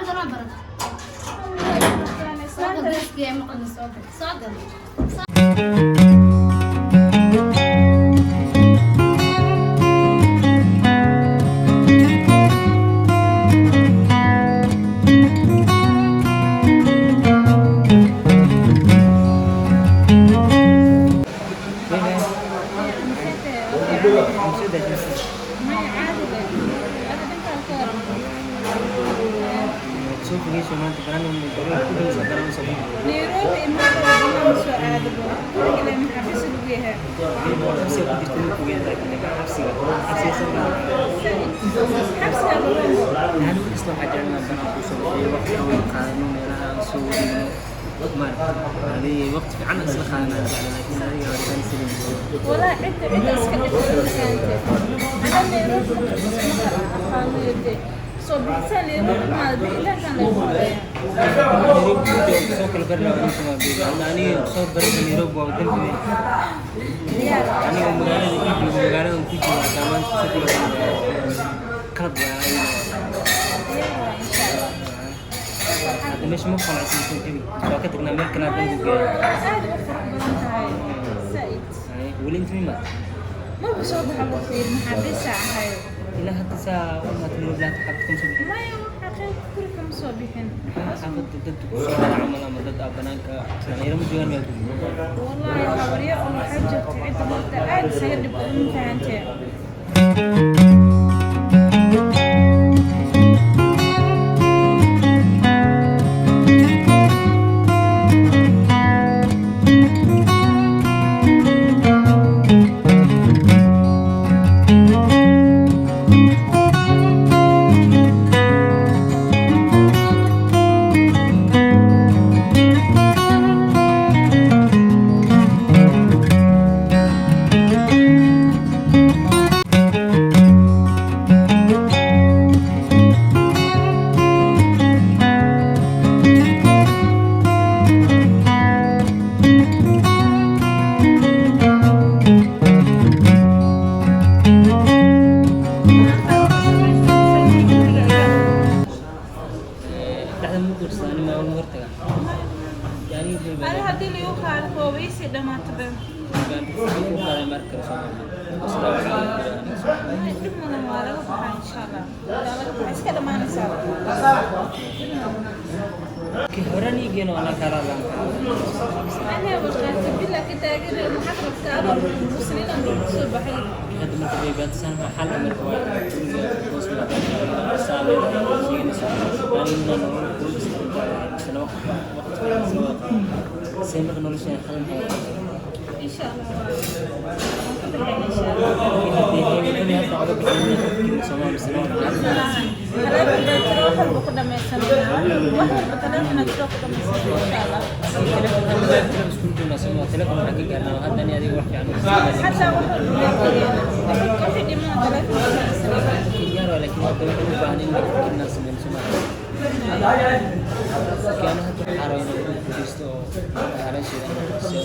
Soo gal, soo gal, dariskii maqalna, soo gal, soo gal. Maya, caadi leh. Ada dhankaan ka waran. Soo fogeyso maanta banaan Nairobi banaan soo. Nairobi imaada wadama soo aadabo. Guriga le maxaa bisi lagu yahay? Xabsiga ku jirta ma fogeen, laakiin xabsiga xabsiga soo. Xabsiga lagu. Anigu kasta waxaa jecelnaa banaan kuu soo bixiyo, waqti aan wada qaadano, meelaha aan soo wareegno, maaragta adi waqti fiican aan isla qaadanaa jecla, laakiin adiga waritaan sidii. Walaa cidda cidda iska dhigta mafaante. Ana Nairobi ma kala aqaano de. Soo bixisaa Nairobi maada bixitaankan lagu horeeya. Nairobi soo kala bari lahaa ninka waa beebi hadda aniga soo baray Nairobi waa dambi weyn. Diyaar. Aniga magaalada ii joogo, magaalada ku joogo hataa maanta si qalad waa ayna. Diyaar waa, insha Allah. Hadda meesha ma qanacsan soo jabi, waa ka tagnaa meel kale haddaan ku geeyo. Aad u qurux badan tahay. Saaid. Weli inta mimaad? Maba soo baxa buu fiir maxaa bisa ahayo. Ilaa hadda saa u imaatay Nairobi laanta xaafad kama soo bixin? Maya, waxaa qayb guri kama soo bixin. Maxaa xaafadda dad ku soo dhaca camal ama dad aa banaanka dhalinyaro ma joogaan miyaa guriga? Wallaahi habaryo oo waxaa joogta cidda horta aad isaga dhib badan, ma fahantee? Dhexda ma guursadaa ani, maa ugu hortagaa yani baby? Ani haddii lagu qaado kooba iisii dhamaato be. Ku qaaday marka kale soo sidaa waxaa lagu jira aniga soo. Maya, dhib mudan waa laga baxaa, insha Allah. Waa laga baxaa, iska dhamaanaysaa. Okay, horaan ii geeno anaa kaalaa. Aniga warqaata bila ka taagan, maxaad rabtaa adoo musliin aan soo baxay? Hadda marka baby hadda saan maxaa xal marka? Waa guriga hoos ma saa leedahay sheeganayso aniguna nolol kula isticmaalahay misena waqti waqti fiican isla wada qaadan see marka nolosheena xal maxay? Insha Allah waan ka baxayna, insha Allah. Haddii wadadii hadda oga bixin qofkii Soomaali misena Taleefon baa jiro, wax walba ku dhamaysanayna, wax walba taleefonaa jiro ku dhamaysanayna, insha Allah. Telefonka mobile isku doonaa Soomaa, telefon waxaan ka gaarnaa hadda ani adiga wax fiican u isticmaalay. Xataa wax walba way gelayna, wixii dhimana taleefon ku dhamaysanayna. Diyaar waa, laakiin hadda waxaan u baahan in laga fikirnaa sameyn Soomaa. Laakiin aniga hadda waxaan rabaa inaan guriga fadhiisto oo xalaasheeda aan soo.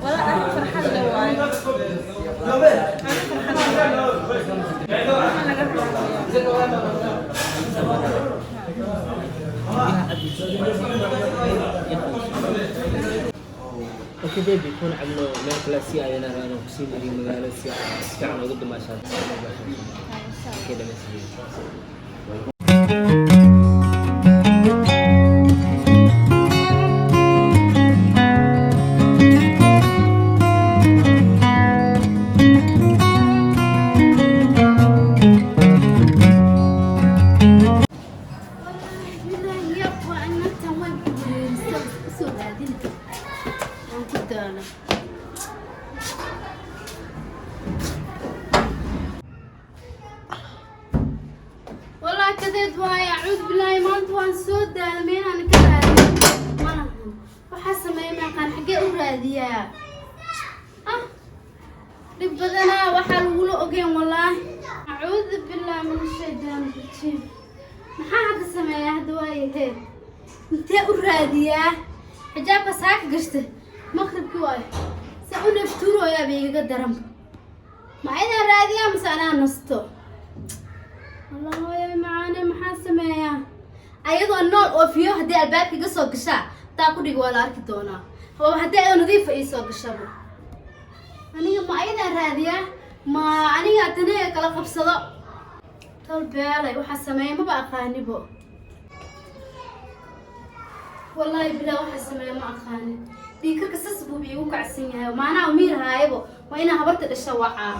Wala arrin farxad leh waayo, arrin farxad leh waayo, waxaa laga hadlayaa. Biyaha cad iyo. Okay baby, kuna cabno meel kale si ayana rabaa inaan kusii mariyo magaalada si aad si fiican ugu dumaashaad. Okay, dhamaystiray. Wallaahi yab, waa inantan way wareerisa usoo raadina, waan ku daala. Wallaahi kadeed waaye, acuud bilaahi, maanta waan soo daala, meelaan ka raadin malahan. Waxaa sameeya meeqaan, xaggee u raadiyaa? Ah, dhib badanaa waxaa lagula ogeen. Wallaahi acuudu bilaahi min ashaytaan rajiim. Maxaa hadda sameeyaa hadda? Waayahee, intee u raadiyaa? Xijaabka saaka gashta maqribkii waayo, se u naftuurooyaa bay igaga daranba. Ma inaan raadiyaa mase anaa nasto? Wallah hooyo macaane, maxaa sameeyaa? Ayadoo nool oo fiyo haddii albaabka iga soo gashaa, taa ku dhig, waa la arki doonaa. Waa haddii ayadoo nadiifa ii soo gashaba, aniga ma ayadaa raadiyaa, ma aniga taniga kala qabsado? Tol beelay, waxaa sameeya maba aqaanibo. Wallaahi bilaa, waxaa sameeya ma aqaanin. Dhiigkarka sas buu iigu kacsan yahay, maanaha miir haayabo. Waa inaa habarta dhasha wacaa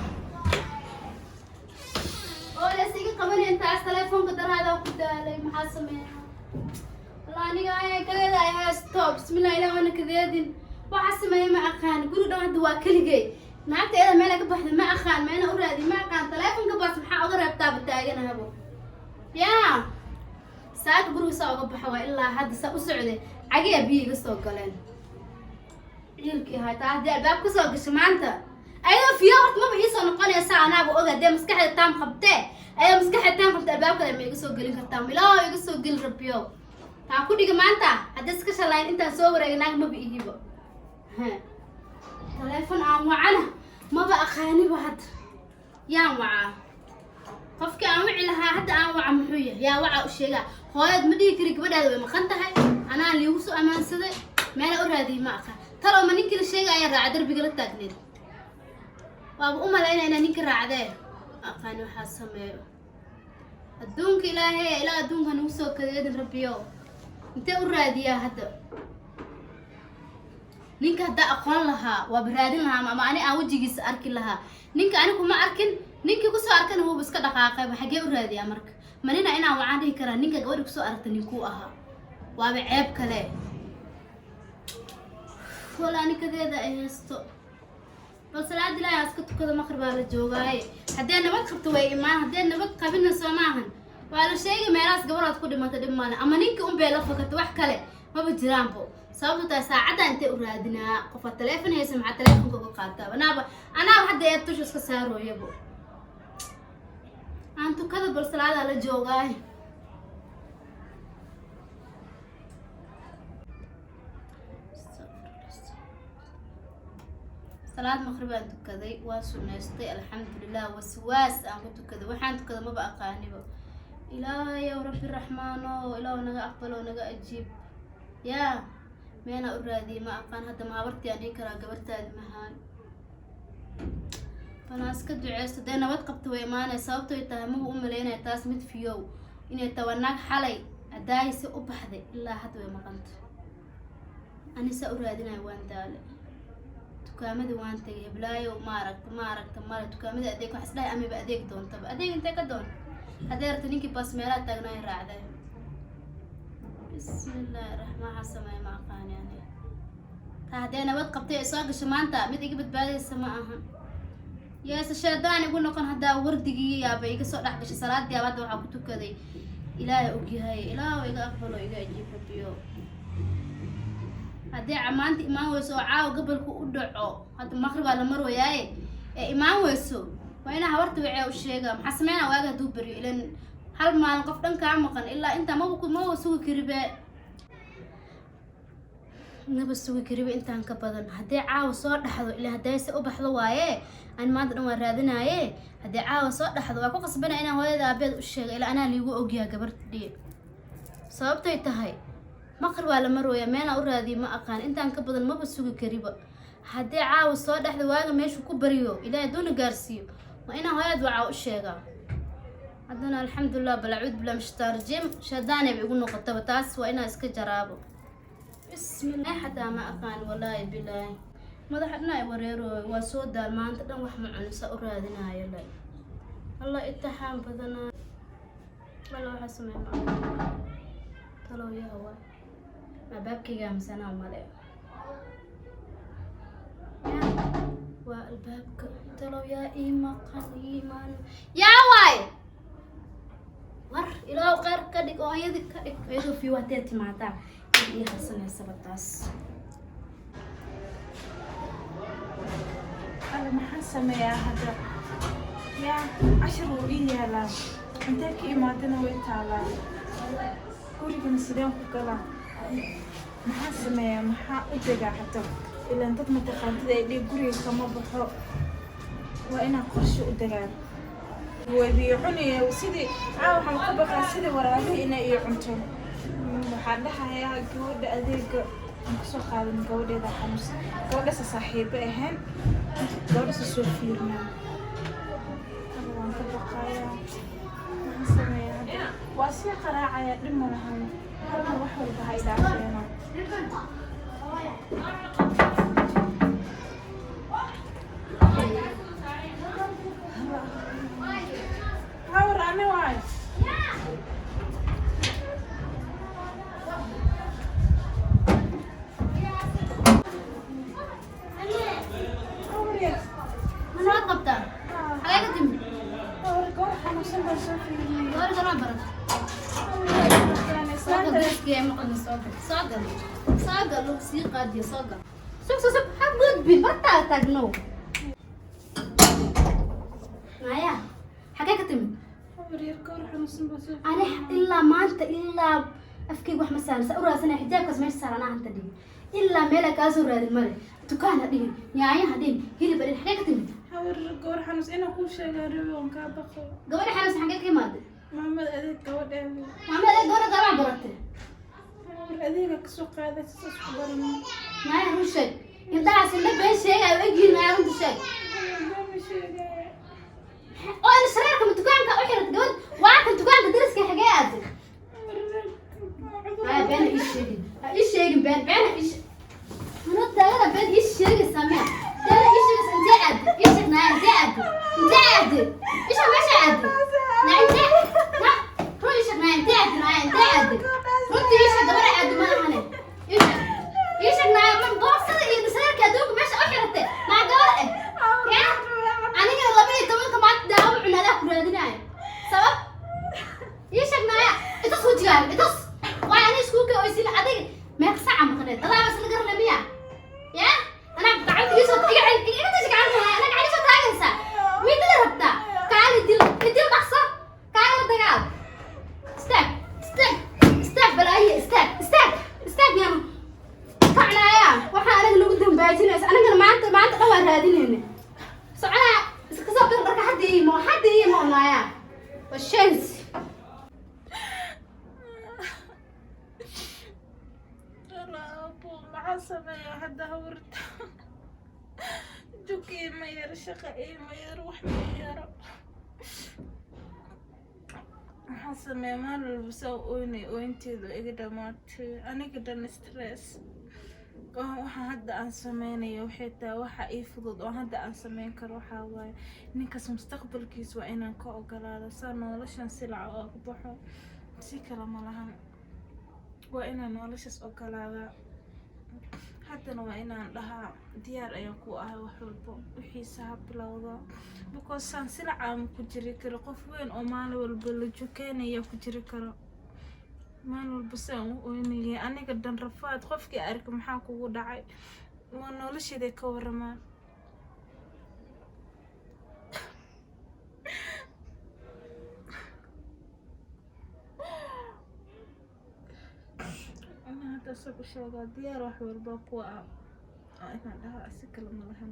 oo lees iga qabanaya intaas. Telefoonka daraadaa ku daalay. Maxaa sameeya? Walla aniga ay kadeeda ay haysto. Bismillah, ilaah wana kadeedin. Waxaa sameeya ma aqaan. Guri dhan hadda waa keligay. Naagta iyada meel ay ka baxda ma aqaan, meelna u raadi ma aqaan. Telefoonka baas maxaa uga reebtaaba taaganahabo? Yaa saaka guriga saa uga baxa, waa ilaa hadda saa u socday, cagiyaa biyo iga soo galeen, ciilkii ahay. Taa haddii albaab ka soo gasho maanta ayadoo fiyo, horta maba iisoo noqonaysa. Anaaba oga dee maskaxda taam qabtee. Ayadoo maskaxda taam qabte albaabkada ma iga soo gelin kartaa? Ilaaho iga soo geli rabbiyo. Taa ku dhiga maanta haddii iska shalayn intaan soo wareegay, naag maba ihibo. Teleefon aan wacana maba aqaaniba. Hadda yaan wacaa? Qofkii aan wici lahaa hadda aan waca muxuu yahay? Yaa waca u sheegaa? Hooyad ma dhihi kari, gabadhaada way maqan tahay, anaa liigu soo ammaansaday, meela u raadiyay ma aqaan. Talow ma ninkii la sheegaya ayaa raaca darbiga la taagneed? Waaba u malaynaya inaa ninka raacdee. Aqaani waxaa sameeyo. Adduunka ilaahay, ilaa adduunka nagu soo kadeedin rabbiyo. Intee u raadiyaa hadda ninka? Haddaa aqoon lahaa waaba raadin lahaa, ama ani aan wejigiisa arki lahaa. Ninka ani kuma arkin, ninkii kusoo arkana wuuba iska dhaqaaqayba. Xaggee u raadiyaa marka? Ma nina inaan wacaan dhihi karaa ninka gabadha kusoo aragta ninkuu ahaa? Waaba ceeb kale. Wala anikadeeda ay haysto. Bal salaada ilaahay aan iska tukada, maqrib baa la joogaaye. Haddee nabad qabto way imaan, haddee nabad qabina soo maahan. Waa la sheegay meelahaas gabadhaad ku dhimata, dhib male, ama ninkii un bay la fakata, wax kale maba jiraanbo. Sababto tahay saacadda intee u raadinaa? Qofa taleefon haysa maxaa taleefonka uga qaataa? Anaaba hadda ee tusha iska saarooyabo. Aan tukada bal, salaadaa la joogaaye. Salaad maqrib aan tukaday, waa sunaystay, alxamdulilah. Waswaas aan ku tukaday, waxaan tukaday maba aqaaniba. Ilaahayow rabbi raxmaano, ilaah naga aqbalo, naga ajiib. Yaa meenaa u raadiyay ma aqaan. Hadda ma habartii aan dhihi karaa gabartaadi mahaay? Banaa iska duceysto. Dee nabad qabta way imaanay. Sababtoy tahay maba u malaynaya taas mid fiyow inay tawanaag. Xalay adaayise u baxday, ilaa hadda way maqanta. Anisa u raadinaya, waan daale. Dukaamada waan tagay, heblaayo ma aragta, ma aragta, male. Dukaamada adeeg wax isdhahay, amiba adeeg doontaba, adeeg intee ka doon? Haddee rabta ninkii baas meelaha taagnaay raacday. Bismillaahi raxmaan, waxaa sameeya ma aqaani aniga. Taa haddee nabad qabtay ay soo gasho maanta, mid iga badbaadaysa ma ahan. Yeese shaydaan igu noqon. Haddaa wardigii yaaba iga soo dhex gashay salaadii yaaba. Hadda waxaa ku tukaday ilaahay ogyahay. Ilaah iga aqbalo, iga ajiib rabbiyo. Haddii maanta imaan weyso oo caawa gobolku u dhaco, hadda maqribaa la marwayaaye, ee imaan weyso, waa inaa habarta wacee u sheega. Maxaa sameynaa waaga hadduu baryo? Ilan hal maalin qof dhan kaa maqan ilaa intaa maba sugi karibe, maba sugi karibe intaan ka badan. Haddii caawa soo dhaxdo, ilaa haddayse u baxdo waaye, aan maanta dhan waa raadinaaye. Haddii caawa soo dhaxdo, waa ku qasbana inaan hooyada aabeed u sheega, ilaa anaa liigu ogyaha gabardhii. Sababtay tahay maqrib waa la marwaya, meelaan u raadiyo ma aqaan. Intaan ka badan maba sugi kariba. Haddii caawa soo dhexda, waaga meeshuu ku baryo, ilaahay haduuna gaarsiiyo, waa inaan hooyad wacaa u sheegaa. Haddana alxamdulilah, bal acuud billah min shaitaan rajiim. Shaydaanayba igu noqotaba taas, waa inaan iska jaraabo. Bismillah, xataa ma aqaan. Walaahi bilaahi, madaxa dhan ay wareerooy. Waa soo daal maanta dhan, wax ma cunisa u raadinaayo le. Allah itixaan badanaa. Alla waxaa sameey ma aqaan. Talow yaa waay? Albaabkayga misanaa male? Waa albaabka. Talow yaa ii maqan iimaan? Yaa waay? War ilaahu khayr ka dhig oo ayadi ka dhig. Ayadoo fiyo hadee timaadaa id ii harsanaysa taas. Alla, maxaan sameeyaa hadda? Yaa cashar wuu ii yaalaa, intee ka imaadana way taalaa. Gurigana sideen ku galaa? Maxaan sameeyaa? Maxaa u degaa hadda? Ilaan dad mataqaantida ay dhihi guriga kama baxo. Waa inaan qorshe u degaan. Way cunaya sidii caawa. Waxaan ka baqaa sidii waraabihi inay ii cunto. Waxaan dhahayaa gabadha adeega aan kusoo qaadan, gabadheeda xanuunsan, gabadhaasa saaxiibo ahayn, gabadhaasa soo fiirnaa. Hada waan ka baqayaa. Maxaan sameeyaa hadda? Waa sii qaraacayaa, dhib ma lahan. Halkan wax walba ha idhaafeeno. Hawar ani waay. Hawar yar. Ma nabad qabtaa? Xagee ka timid? Hawar, gabar xanuunsan baan soo fiiriyey. Gabar kaloo barat. Soo gal dariskii ay maqalna, soo gal. Soo gal. Soo gal, lagu sii qaadiyo, soo gal. Sug, sug, sug, ha gudbin, bartaa taagnow. Maya, xagee ka timid? Hawar yar, gabar xanuunsan baan soo Ani ilaa maanta ilaa afkayga wax ma saaran. Saa u raadsanaya xijaabkaas meesha saaran aan hanta dhigin. Ilaa meelaa kaa soo raadin male. Dukaan ha dhigin, yaanyo ha dhigin, hilib ha dhigin. Xagee ka timid? Hawar, gabar xanuunsan inaan kuu sheegaa rabi, waan kaa baqo. Gabadha xanuunsan xagee ka imaaday? Maamad adeeg gabadheeda. Maamad adeeg gabadha gabadha baratay. Hawar, adeega kasoo qaaday, sidaas ku baran. Maya, run sheeg. Indhahaas indha been sheegaayo egyihiin. Maya, runta sheeg. Been sheegaya. Oo in shareerka ma dukaanka u xiratay gabadh? Waa kan dukaanka dariska, xagee aaday? Maya, been ha ii sheegin. Ha ii sheegin been, been ha ii sheegin. Mana taagana been ii sheegaysaa miya? Been ii sheegaysaa, intee aaday? Ii sheeg Naya, intee aaday? Intee aaday? Ii sheeg meesha aaday. Na intee? Na run ii sheeg Naya, intee aaday Naya, intee aaday? Runtii ii sheeg, gabadha aadu ma ahane. Ii sheeg. Ii sheeg Naya, ma boorsada iyo shareerka adduunka meesha u xiratay? Naa gabar eh. Ya? Anigana 12-ka maanta daawo cunadaa ku raadinaayo. Sabab? Ii sheeg Naya, itus wejigaaga, itus. Waay ani iskuulka oysin adiga meeqa saaca maqneed? Adaa isla garle miya? Ya? Anaa gacanta ii soo iga cel, iga tashi gacanta Naya, anaa gacanta soo taagaysaa. Midada rabtaa? Kaali dil, dil dhaqso. Kaali la dagaal. Istaag, istaag, istaag balaaye, istaag, istaag, istaag yaanu. Kacnaaya, waxaa anaga nagu dambaajinaysa. Anagana maanta maanta dhan waa raadinayna. Soconaa, iska soo bir dharka hadda ii imo, hadda ii imo Naya. Waa chance. Maxaa sameeyaa hadda? Hawarta jug iima yaro, shaqa iima yaro, wax ma yaro. Maxaa sameeya? Maalin walba saa oynay, oynteedu iga dhamaatay, aniga dhan stress. Waxa hadda aan sameynayo waxay tahay waxa ii fudud oo hadda aan sameyn karo waxaa waaye ninkaas mustaqbalkiisa waa inaan ka ogolaado, saa noloshan silaca ooga baxo. Si kale ma lahan, waa inaan noloshaas ogolaadaa. Haddana waa inaan dhahaa diyaar ayaan ku ahay wax walbo, wixiisa ha bilowdo, because saan silaca ma ku jiri karo. Qof weyn oo maalin walba la jukeynaya ku jiri karo? Maalin walba saan u oynayay, aniga dhan rafaad. Qofkii arka, maxaa kugu dhacay? Waa nolosheeday ka waramaan. Inaan hadda isagu sheegaa diyaar wax walba kuwa ah oo inaan dhahaa, si kale ma lahan.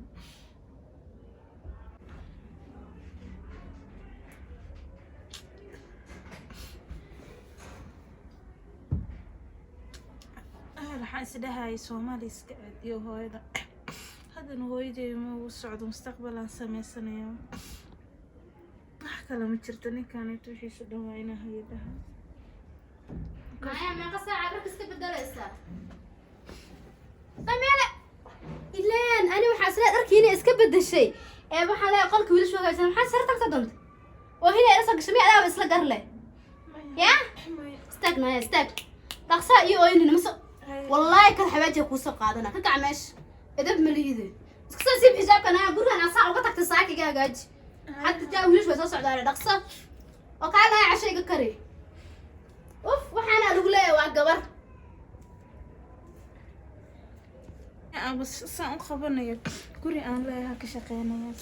Waxaan isdhahayay Soomaali iska aad iyo hooyada. Haddana hooyaday ma ugu socdo, mustaqbalaan sameysanaya, wax kale ma jirto. Ninkaanito wixiisa dhan waa inaa hayadaha. Maya, meeqa saaca dharka iska bedelaysaa? Sameele. Ileen, ani waxaa isleeyahay dharkiina iska bedeshay. Ee waxaan leeyahay qolka wiilasha hagaagsan, maxaa sare tagta doonta? Oo hinay ila soo gashay miya adaaba isla gar leh? Ya? Istaag Naya, istaag. Dhaqsaa iyo ooynin mase wallaahi kal xawaajiga kuu soo qaadana. Ka kac meesha. Edab ma liide. Iska soo siib xijaabka Naya, gurigan aan saac uga tagtay saaka iga hagaaji. Hadda jaa wiilashu way soo socdaan, dhaqso. Oo kaa Naya casho iga kari. Uf, waxaana lagu leeyahay waa gabar. Aba saan u qabanayo, guri aan leeyahay ka shaqeynaya.